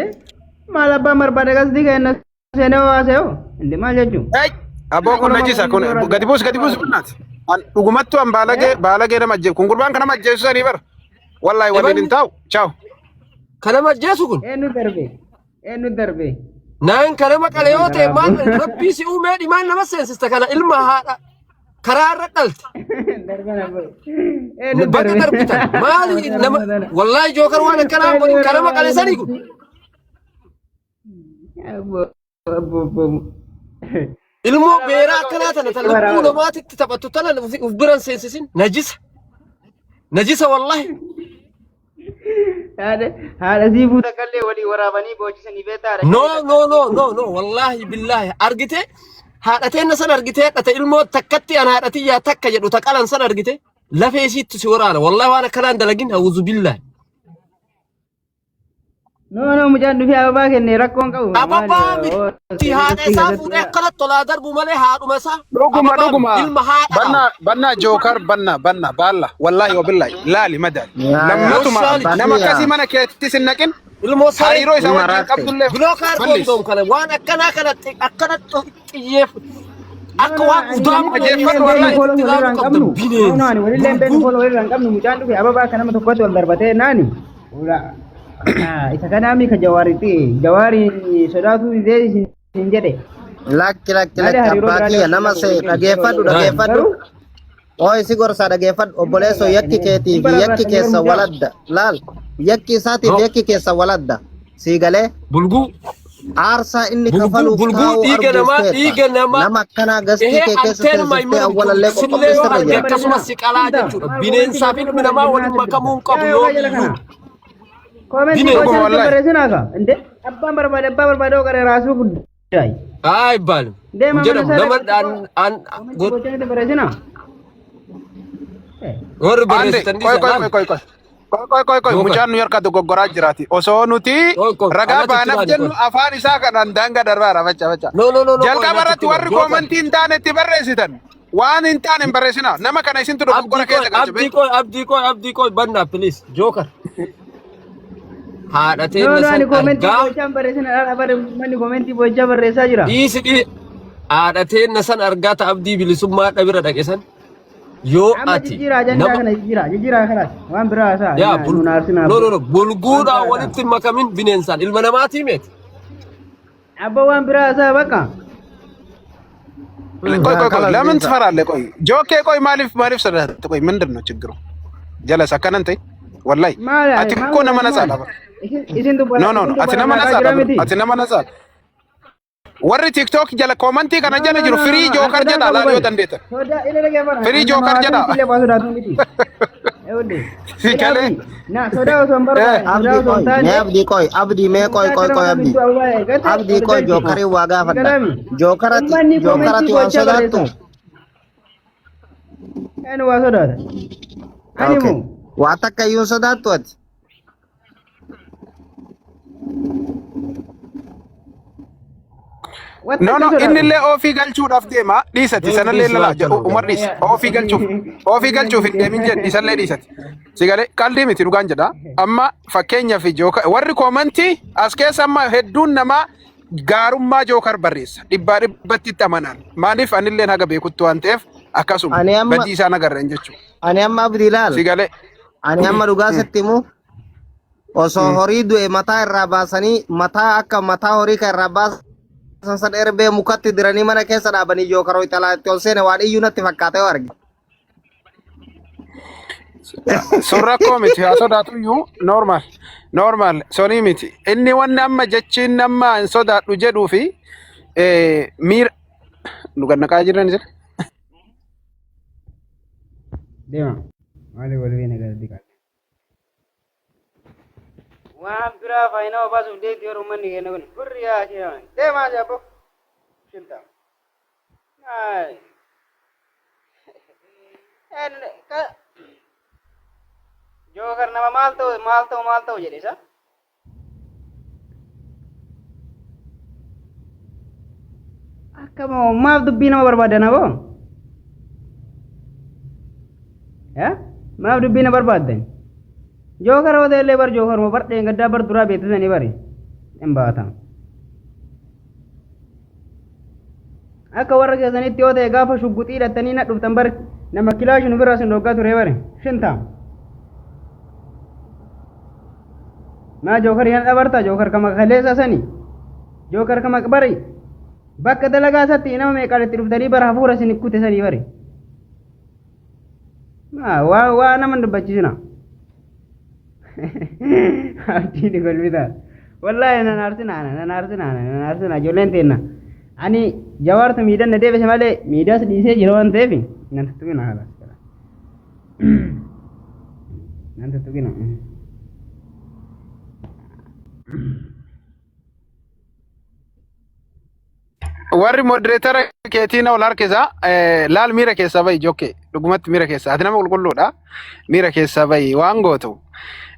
[SPEAKER 4] maal abbaan barbaade gasdii kenna seenee haasa'u እንዴ maal jechuun?
[SPEAKER 1] Hey! Abboo kun najisa kun gadi buus gadi buus bunnaati. An dhugumattu an baalagee baalagee nama ajjeesu kun gurbaan kan nama ajjeesu sanii bara. Wallaahi waliin hin taa'u. Ciao.
[SPEAKER 3] Kan nama ajjeesu kun.
[SPEAKER 4] Eenyu darbe? Eenyu darbe?
[SPEAKER 3] Naan kan nama qale yoo ta'e maal rabbii si uumee dhimaan nama seensista kana ilma haadha karaa irra dhalte.
[SPEAKER 4] Darban abboo. Eenyu
[SPEAKER 3] Bakka
[SPEAKER 4] darbe?
[SPEAKER 3] darbitan maali nama wallaahi jookar waan akkanaa godhin kan nama qale sanii kun.
[SPEAKER 4] Abboo abboo abboo.
[SPEAKER 3] Ilmoo beeraa akkanaa tana tan lubbuu namaatitti taphattu tana uf biran seensisin najisa. Najisa wallaahi.
[SPEAKER 4] Haadha haadha sii fuuta kallee walii waraabanii boochisanii beektaa.
[SPEAKER 3] No no no no no, wallaahi billaahi, argite haadha teenna san argite, hadhate ilmoo takkatti an haadha tiyyaa takka jedhu ta qalan san argite lafee isiitti si waraana. Wallaahi waan akkanaan dalagin, awuzu billaahi.
[SPEAKER 4] No no, mucaan dhufee ababaa kenne rakkoon qabu.
[SPEAKER 3] Ababaa miti, haadha isaa fuudhee akkana tolaa darbu malee haadhuma isaa.
[SPEAKER 1] Dhuguma
[SPEAKER 3] Ababaa
[SPEAKER 1] dhuguma.
[SPEAKER 3] ilma haadha qaba.
[SPEAKER 1] Banna banna jookar banna banna baalla wallaahi wabillahi laali madaali.
[SPEAKER 5] Yaa yaa
[SPEAKER 1] Lammatuma
[SPEAKER 3] Wallahi.
[SPEAKER 1] nama akkasii mana keetti sin naqin
[SPEAKER 3] Ilmoo saree.
[SPEAKER 1] hariiroo isa
[SPEAKER 5] Ni
[SPEAKER 1] wajjin
[SPEAKER 5] maraatte.
[SPEAKER 1] qabdullee
[SPEAKER 3] Bilookaa
[SPEAKER 1] balleessi.
[SPEAKER 3] argoon kana waan akkanaa kana akkana xiyyeef akka waan udaa
[SPEAKER 1] Ajjeeffadhu wallaahi.
[SPEAKER 3] itti ilaaluu qabda
[SPEAKER 4] No no,
[SPEAKER 3] bineensi.
[SPEAKER 4] ani walillee hin beeknu, follow walirraa hin qabnu. Mucaan dhufe ababaa akka nama tokkotti wal darbatee naani. Isa kanaami ka jawaaritti jawaari sodaatu didee isin jedhe.
[SPEAKER 5] Lakki lakki
[SPEAKER 4] Maali
[SPEAKER 5] lakki
[SPEAKER 4] hariiroo
[SPEAKER 5] abbaa
[SPEAKER 4] biraalee
[SPEAKER 5] kiyya nama se dhageeffadhu dhageeffadhu.
[SPEAKER 4] Garuu
[SPEAKER 5] Ooyi si gorsaa dhageeffadhu obboleessoo, yakki keetii fi yakki keessa waladda laal, yakki isaatiif
[SPEAKER 3] No.
[SPEAKER 5] yakki keessa waladda sii galee
[SPEAKER 3] Bulguu.
[SPEAKER 5] aarsaa inni
[SPEAKER 3] Bulguu
[SPEAKER 5] kafaluuf
[SPEAKER 3] bulguu
[SPEAKER 5] taa'uu
[SPEAKER 3] dhiiga
[SPEAKER 5] arguuf
[SPEAKER 3] namaa
[SPEAKER 5] teetta.
[SPEAKER 3] dhiiga namaa.
[SPEAKER 5] Nama akkanaa gastii
[SPEAKER 3] Ehee
[SPEAKER 5] kee keessa
[SPEAKER 3] anteen
[SPEAKER 5] seensistee
[SPEAKER 3] maymuna
[SPEAKER 5] awwalallee
[SPEAKER 3] sillee yoo
[SPEAKER 5] qoqqopheessirra
[SPEAKER 3] arge
[SPEAKER 5] jira.
[SPEAKER 3] akkasumas si qalaa jechuudha. Bineensaa fi ilmi namaa waliin makamuu hin qabu yoo iyyuu.
[SPEAKER 4] Koomentii
[SPEAKER 3] Bineensa.
[SPEAKER 1] Dhuguma
[SPEAKER 4] gochaa
[SPEAKER 1] wallaahi.
[SPEAKER 4] barreessinaa ka. Inde abbaan barbaade abbaa barbaade oo qaree raasuu guddaa.
[SPEAKER 3] Haa ibbaalim.
[SPEAKER 4] Deema
[SPEAKER 3] Hin jedhamu
[SPEAKER 4] mana
[SPEAKER 3] nama
[SPEAKER 4] isaa
[SPEAKER 3] an
[SPEAKER 4] Koomentii gochaa barreessinaa.
[SPEAKER 3] warri
[SPEAKER 1] Ande
[SPEAKER 3] barreessitan
[SPEAKER 1] qoy
[SPEAKER 3] dhiisa
[SPEAKER 1] qoy
[SPEAKER 3] laal.
[SPEAKER 1] qoy qoy qoy qoy qoy qoy
[SPEAKER 3] Jookar.
[SPEAKER 1] Mucaan nu harka dogoggoraa jiraati. Osoo nuti
[SPEAKER 3] Qoy qoy
[SPEAKER 1] ragaa
[SPEAKER 3] anatti itti
[SPEAKER 1] baanaaf
[SPEAKER 3] baani
[SPEAKER 1] jennu
[SPEAKER 3] qoy.
[SPEAKER 1] afaan isaa kanaan daangaa darbaara facha facha.
[SPEAKER 3] No no no no, qoy
[SPEAKER 1] Jalqaba
[SPEAKER 3] natti
[SPEAKER 1] irratti
[SPEAKER 3] itti
[SPEAKER 1] warri
[SPEAKER 3] baani. Jookar.
[SPEAKER 1] koomantii hin taane itti barreessitan. Waan hin taane hin barreessinaa. Nama kana isintu dogoggora
[SPEAKER 3] Abdii qoy
[SPEAKER 1] keessa galche
[SPEAKER 3] abdii
[SPEAKER 1] beektu.
[SPEAKER 3] qoy abdii qoy abdii qoy bannaa please jookar. Haadha
[SPEAKER 4] No
[SPEAKER 3] teenna
[SPEAKER 4] no, ani
[SPEAKER 3] san
[SPEAKER 4] koomentii
[SPEAKER 3] argaa
[SPEAKER 4] gochaa barreessina dhala bare manni koomentii gochaa barreessaa jira.
[SPEAKER 3] dhiisi dhii haadha teenna san argaa ta abdii bilisummaa dhabira dhaqe san yoo
[SPEAKER 4] Amma
[SPEAKER 3] ati
[SPEAKER 4] jijjiiraa ajandaa
[SPEAKER 3] nama
[SPEAKER 4] kana jijjiiraa jijjiiraa kanaas waan biraa haasaa
[SPEAKER 3] yaa bul
[SPEAKER 4] nuun aarsinaa.
[SPEAKER 3] No no no,
[SPEAKER 4] Waan
[SPEAKER 3] bulguudhaan
[SPEAKER 4] biraa haasaa.
[SPEAKER 3] walitti hin makamin bineensaan ilma namaatii meeti.
[SPEAKER 4] Abba waan biraa haasaa bakka.
[SPEAKER 1] ቆይ ቆይ ቆይ
[SPEAKER 5] Kalas
[SPEAKER 1] ለምን
[SPEAKER 5] deemsa.
[SPEAKER 1] ትፈራለህ? ቆይ ጆኬ ቆይ maaliif maaliif sodaata? ቆይ ምንድን ነው ችግሩ? ጀለስ akkanan ta'e wallahi
[SPEAKER 4] Maal
[SPEAKER 1] ati
[SPEAKER 4] maal
[SPEAKER 1] እኮ nama
[SPEAKER 4] maal
[SPEAKER 1] ነጻ dha.
[SPEAKER 4] Isin dubbata
[SPEAKER 1] No no
[SPEAKER 4] isin
[SPEAKER 1] no, ati
[SPEAKER 4] dubbata
[SPEAKER 1] nama
[SPEAKER 4] laaqaa
[SPEAKER 1] ነጻ
[SPEAKER 4] jira
[SPEAKER 1] dha.
[SPEAKER 4] miti.
[SPEAKER 1] Ati nama ነጻ dha. Warri TikTok jala koomantii kana
[SPEAKER 4] No
[SPEAKER 1] jala
[SPEAKER 4] no
[SPEAKER 1] jiru
[SPEAKER 4] no
[SPEAKER 1] firii
[SPEAKER 4] no, an
[SPEAKER 1] jookar
[SPEAKER 4] sodaan
[SPEAKER 1] jedha
[SPEAKER 4] qabu
[SPEAKER 1] laal yoo
[SPEAKER 4] bari.
[SPEAKER 1] dandeettan.
[SPEAKER 4] Sodaa ila dhageeffadha.
[SPEAKER 1] Firii
[SPEAKER 4] An nama
[SPEAKER 1] jookar jedha.
[SPEAKER 4] akkamitti illee waa sodaatu miti. Eewwadde.
[SPEAKER 1] Si
[SPEAKER 4] Ila
[SPEAKER 1] galee.
[SPEAKER 4] abdii na sodaa osoo hin barbaanne sodaa
[SPEAKER 5] Abdii
[SPEAKER 4] osoo hin
[SPEAKER 5] qoy
[SPEAKER 4] taane
[SPEAKER 5] mee abdii qoy abdii mee qoy
[SPEAKER 4] mucaa
[SPEAKER 5] qoy
[SPEAKER 4] kana
[SPEAKER 5] qoy abdii
[SPEAKER 4] kamittuu ababaa eeggate
[SPEAKER 5] abdii
[SPEAKER 4] ol
[SPEAKER 5] qoy
[SPEAKER 4] galchi.
[SPEAKER 5] jookarii waa gaafadha.
[SPEAKER 4] Galami.
[SPEAKER 5] Jookarati
[SPEAKER 4] Ummanni koomentii
[SPEAKER 5] jookarati waan
[SPEAKER 4] gochaa
[SPEAKER 5] sodaattu.
[SPEAKER 4] barreessa. Eenyu waa sodaata? Ani
[SPEAKER 5] Okay.
[SPEAKER 4] moo?
[SPEAKER 5] Waa takka iyyuu hin sodaattu ati.
[SPEAKER 4] Wanta
[SPEAKER 1] No
[SPEAKER 4] akka
[SPEAKER 1] no,
[SPEAKER 4] sodaatu.
[SPEAKER 1] inni illee ofii galchuudhaaf deema dhiisati sanallee
[SPEAKER 3] Dhiisi
[SPEAKER 1] lala
[SPEAKER 3] waan kana.
[SPEAKER 1] Umar dhiisi ofii galchuuf hin deemin jedhi isallee dhiisati. Si galee qalbii miti dhugaan jedha. Amma fakkeenyaaf jooka warri koomantii as keessa amma hedduun namaa gaarummaa jookar barreessa dhibbaa dhibbatti itti amanan maaliif anilleen haga beekutti waan ta'eef akkasuma
[SPEAKER 5] Ani amma
[SPEAKER 1] badii isaan agarran jechuudha.
[SPEAKER 5] Ani amma abdii laal.
[SPEAKER 1] Si galee.
[SPEAKER 5] Ani amma dhugaa sitti himu osoo horii du'e mataa irraa baasanii mataa akka mataa horii kan irraa baasan san erbee mukatti diranii mana keessa dhaabanii jookaroo italaa itti ol seene waan iyyuu natti fakkaate yoo arge.
[SPEAKER 1] Sun rakkoo miti haa sodaatu iyyuu normal normal sonii miti inni wanni amma jechiin amma hin sodaadhu jedhuu fi miira nu gannaqaa jiran jira.
[SPEAKER 4] Deema. Maali wal beena gara diqaa. Waan biraa faayidaa obaasuuf deemti yeroo uummanni keenya kun gurri yaa ishee deemaa jabbo. Shilta. Ay. Jookar nama maal ta'u maal ta'u maal ta'u jedhe isa. Akka maaf dubbii nama barbaadan aboo? Maaf dubbii nama barbaaddan? Jookar yoo ta'e illee bar jookaruma bar dheengaddaa bar duraa beeksisanii bari. Hin baata. Akka warra keessanitti yoo ta'e gaafa shugguxii hidhattanii na dhuftan bar nama kilaashi nu biraa sin dhoggaa ture bari. Shinta. Maa jookar hin dhabarta jookar kama kaleessa sani. Jookar kama bari. Bakka dalagaa isaatti nama meeqaan itti dhuftanii bara hafuura isin kute sanii bari. Maa waa waa nama hin dubbachisina. Abdiin golbita. Wallaahi nan aarsina ana nan aarsina ana nan aarsina ijoolleen teenna. Ani jawaartu miidhaan na deebise malee miidaas dhiisee jira waan ta'eef nan tuttuqina haala. Nan tuttuqina.
[SPEAKER 1] Warri modereetara keetii na ol harkisa. Laal miira keessaa bahi jokke. Dhugumatti miira keessaa. Ati nama qulqulluudha. Miira keessaa bahi waan gootu.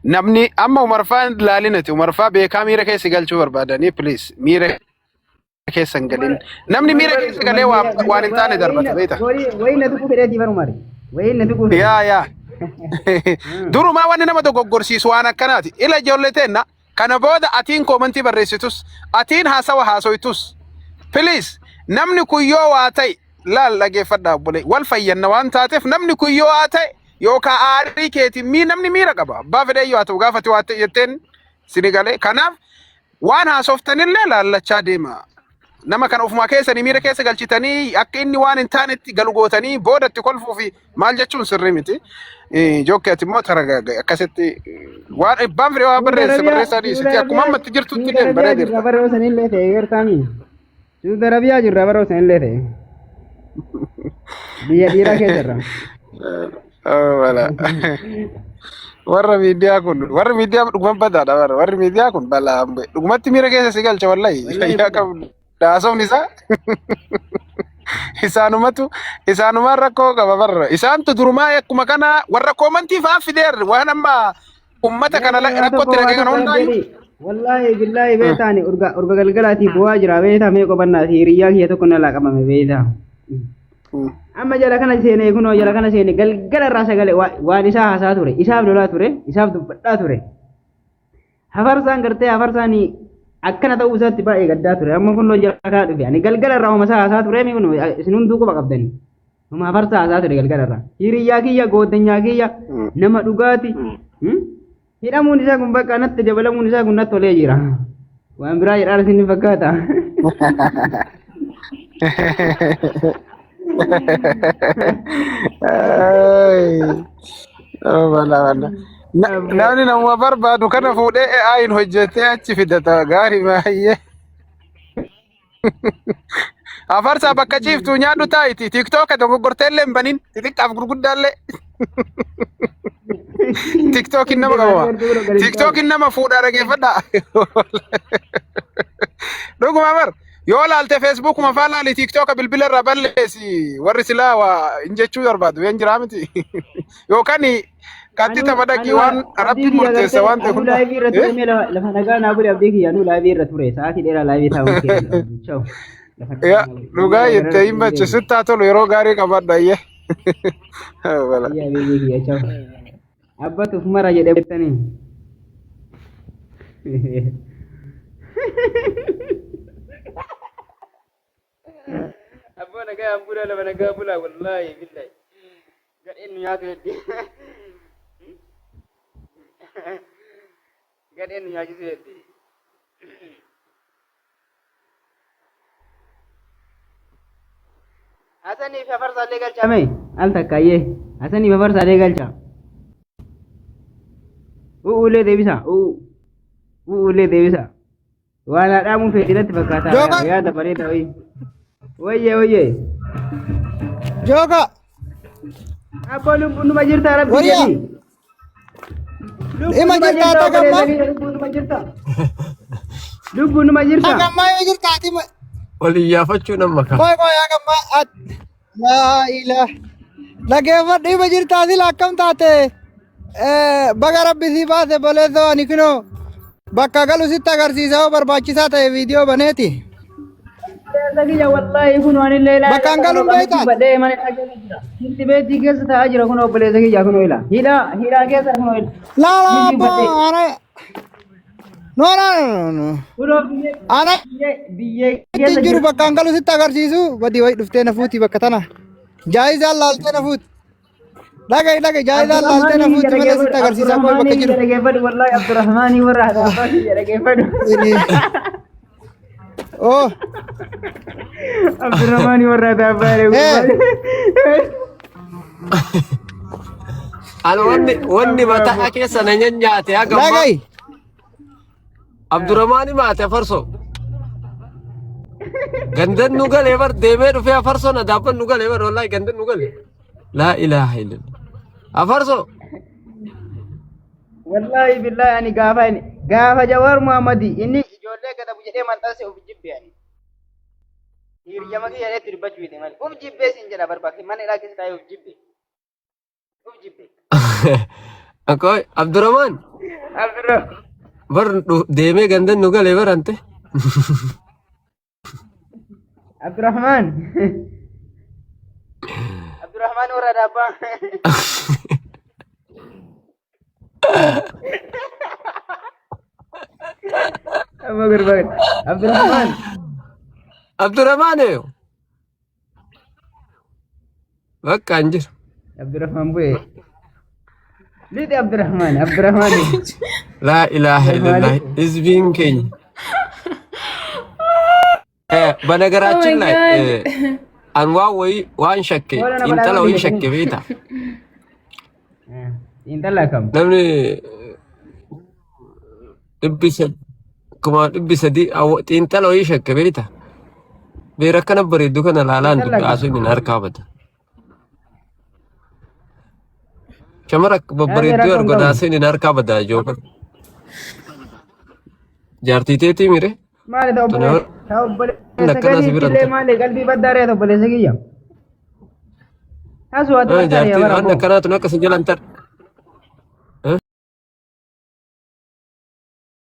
[SPEAKER 1] Namni amma Umarfaa hin laalinati. Umarfaa beekaa miira keessa galchuu barbaadanii please miira keessa hin galin. Namni miira keessa galee waan hin taane darbata beekta.
[SPEAKER 4] Wayii na tuquu fedheetii bar Umar. Wayii na tuquu fedhe.
[SPEAKER 1] Yaa yaa. Durumaa wanni nama dogoggorsiisu waan akkanaati. Ila ijoollee teenna kana booda atiin koomantii barreessitus atiin haasawa haasoytus please namni kun yoo waa ta'e laal dhageeffadhaa obbolee wal fayyanna waan taateef namni kun yoo waa ta'e yookaan aarii keetiin mii namni miira qaba abbaa fedhee yoo haa ta'u gaafati waa ta'e jetteen sini galee kanaaf waan haasoftanillee laallachaa deema. Nama kana ofumaa keessanii miira keessa galchitanii akka inni waan hin taanetti galu gootanii boodatti kolfuu fi maal jechuun sirrii miti. Jookki ati immoo taragaagga akkasitti waan abbaan fedhe waan barreesse barreessaa dhiisiti akkuma ammatti jirtutti deem
[SPEAKER 4] Suudi
[SPEAKER 1] baree
[SPEAKER 4] Arabiyaa
[SPEAKER 1] jirta.
[SPEAKER 4] jirra baroo sanillee ta'e gartaami. Suudi Arabiyaa jirra baroo sanillee ta'e. Biyya dhiiraa keessa jirra.
[SPEAKER 1] Wala. Warra miidiyaa kun warri miidiyaa dhuguma badaadha warra warri miidiyaa kun balaa hambe dhugumatti miira keessa si galcha wallahi
[SPEAKER 4] Wallahi
[SPEAKER 1] fayyaa
[SPEAKER 4] bada.
[SPEAKER 1] qabdu haasofni isaa isaanumatu isaanumaan rakkoo qaba barra isaantu durumaa akkuma kana warra koomantii fa'aa fideer waan amma ummata kana
[SPEAKER 4] Mee waa tokko
[SPEAKER 1] rakkootti
[SPEAKER 4] waa
[SPEAKER 1] naqe kana
[SPEAKER 4] tokko
[SPEAKER 1] hundaayyuu.
[SPEAKER 4] jedhi. Wallaahi billaahi beetaani urga urga galgalaatii bu'aa jira beetaa mee qobannaati hiriyyaa kiyya tokko na laaqamame beetaa. Amma jala kana seenee kunoo jala kana seenee galgala irraa sagalee waan isaa haasaa ture isaaf lolaa ture isaaf dubbadhaa ture. Hafarsaan gartee hafarsaan akkana ta'uu isaatti baay'ee gaddaa ture amma kunoo jala kana dhufe ani galgala irraa homa isaa haasaa ture mi kunoo isin hunduu quba qabdanii. Homa hafarsaa haasaa ture galgala irraa. Hiriyyaa kiyya gooddanyaa kiyya nama dhugaati. Hidhamuun isaa kun bakka natti dabalamuun isaa kun natti tolee jira. Waan biraa jedhaan isin fakkaata.
[SPEAKER 1] Balaa balaa. Namni namuma barbaadu kana fuudhee AI'n hojjetee achi fidata gaarii baay'ee. Afarsaa bakka ciiftuu nyaadhu taa'iti. Tiktooka dogoggorteellee hin banin. Xixiqqaaf gurguddaallee. Tiktookiin nama qabama. Tiktookiin nama fuudhaa dhageeffadhaa. Dhuguma bar yoo laalte feesbuukuma faa laali tiktooka bilbila irraa balleessi warri silaa waa hin jechuu barbaadu hin jiraa miti. Yookaan katti tapha dhaqii waan rabbi murteessa waan ta'e
[SPEAKER 4] Anuu
[SPEAKER 1] hunda.
[SPEAKER 4] laayivii irra ture mee lafa nagaa naa bule abdii kiyya anuu laayivii irra ture sa'aatii dheeraa laayivii taa'uun keessa. Ciao. Lafa nagaa
[SPEAKER 1] Yaa
[SPEAKER 4] naa bule.
[SPEAKER 1] dhugaa jettee hin bache sitti haa tolu yeroo gaarii qabadha iyyee. Bala.
[SPEAKER 4] Iyya beekii kiyya ciao. Abbatuuf mara jedhee beektanii. Abboo nagaa bula lafa nagaa bula wallaahi billahi. Gadheen nu nyaatu heddi. Gadheen nu nyaachisu heddi. Hasanii fi afarsaallee galchaa mee? Al takkaayyee. Hasanii fi afarsaallee galchaa. U'uulee deebisa. U'uu. U'uulee deebisa. Waan haadhaamuu feeti natti fakkaata.
[SPEAKER 6] Jooka.
[SPEAKER 4] Yaada bareeda wayii. Wayyee wayyee.
[SPEAKER 6] Jooka.
[SPEAKER 4] Abboo lubbuun numa jirta rabbi
[SPEAKER 6] Wayyaa.
[SPEAKER 4] jedhi.
[SPEAKER 6] Ima jirta tagamma.
[SPEAKER 4] Lubbuun numa jirta. Lubbuun numa jirta.
[SPEAKER 6] Tagamma ima jirta ati.
[SPEAKER 3] Wal iyyaafachuun amma kaa.
[SPEAKER 6] Qoy qoy hagamma at. Laa ilaa. Dhageeffadhu ima jirta asila akkam taate. Baga rabbi si baase boleessoo ani kunoo bakka galu sitti agarsiisa yoo barbaachisaa ta'e viidiyoo baneeti.
[SPEAKER 4] Obboleessa kiyya wallaahi kun waan illee ilaa.
[SPEAKER 6] Bakka an galuun beektaa?
[SPEAKER 4] Badhee mana isaa keessa jira. Hinti beetii keessa taa'aa jira kun obboleessa kiyya kun ila. Hidhaa hidhaa keessa kun ila.
[SPEAKER 6] Laa laa
[SPEAKER 4] Miti
[SPEAKER 6] abboo
[SPEAKER 4] badhee.
[SPEAKER 6] ana. No no no no.
[SPEAKER 4] Kunoo biyyee
[SPEAKER 6] Ana
[SPEAKER 4] biyyee biyyee
[SPEAKER 6] itti
[SPEAKER 4] keessa
[SPEAKER 6] hin jiru
[SPEAKER 4] jira.
[SPEAKER 6] bakka an galu sitti agarsiisu badii wayi dhuftee na fuuti bakka tana. Jaayizaan laaltee na fuuti. Dhaga'i dhaga'i jaayizaan laaltee na fuuti malee sitti agarsiisa abboo bakka jiru.
[SPEAKER 4] Dhaggeeffadhu wallaahi Abdurrahmaanii warra haadha abbaa kiyya dhaggeeffadhu.
[SPEAKER 6] Oh
[SPEAKER 4] Abdurrahmaanii warra haadha abbaa dhaggeeffadhu.
[SPEAKER 3] Ani wanni mataa keessa na nyaate haga ammaa
[SPEAKER 6] dhaga'i.
[SPEAKER 3] Abdurrahmaani maate afarsoo. Gandan nu galee bar deemee dhufee afarsoo na daabban nu galee bar wallahi gandan nu galee. Laa ilaaha illallah. Afarsoo.
[SPEAKER 4] Wallaahi billaahi ani gaafa inni gaafa Jawaar Muhammadi inni ijoollee gadabu jedhee maxxanse of jibbe ani. Hiriyyama kiyya jedhee dubbachuu hidhe malee. Of jibbee siin jedha barbaade mana hidhaa keessa taa'ee of jibbe. Of jibbe.
[SPEAKER 3] Akoi Abdurrahman
[SPEAKER 4] Abdurrahman.
[SPEAKER 3] bar deemee gandan nu galee bar ante.
[SPEAKER 4] Abdurrahman. Abdurrahman warra daabbaa. Amma gurbaa. Abdurrahman.
[SPEAKER 3] Abdurrahman eeyo. Bakka hin jiru.
[SPEAKER 4] Abdurrahman bu'e. Lixi Abdurrahman. Abdurrahman.
[SPEAKER 3] Laa ilaaha illallah. Hizbiin keenya. በነገራችን
[SPEAKER 7] Oh my
[SPEAKER 3] ላይ
[SPEAKER 7] God.
[SPEAKER 3] አንዋ ወይ waan shakke
[SPEAKER 4] Wala nama
[SPEAKER 3] intala
[SPEAKER 4] lama
[SPEAKER 3] wayii
[SPEAKER 4] biyya
[SPEAKER 3] shakke beekta
[SPEAKER 4] Intala kam?
[SPEAKER 3] namni 300,000 xiinxala wayii shakke beekta beera akkana bareeddu kana laalaan
[SPEAKER 4] Intala kam?
[SPEAKER 3] dubbi hin harkaa bada shamara babbareedduu
[SPEAKER 4] rakkoon qabu.
[SPEAKER 3] argodaasuun hin harkaa bada jookan jaartii teetii mire
[SPEAKER 4] Maali ta'u
[SPEAKER 3] Tuni
[SPEAKER 4] obboleessa ta'u obboleessa
[SPEAKER 3] akkana si
[SPEAKER 4] gadiitti
[SPEAKER 3] biran
[SPEAKER 4] illee
[SPEAKER 3] ta'e.
[SPEAKER 4] maali qalbii baddaaree ta'u obboleessa kiyya. Asuu ati baddaaree
[SPEAKER 3] Jaartii
[SPEAKER 4] bara
[SPEAKER 3] waan
[SPEAKER 4] boo.
[SPEAKER 3] akkanaa tun akka si jalan tar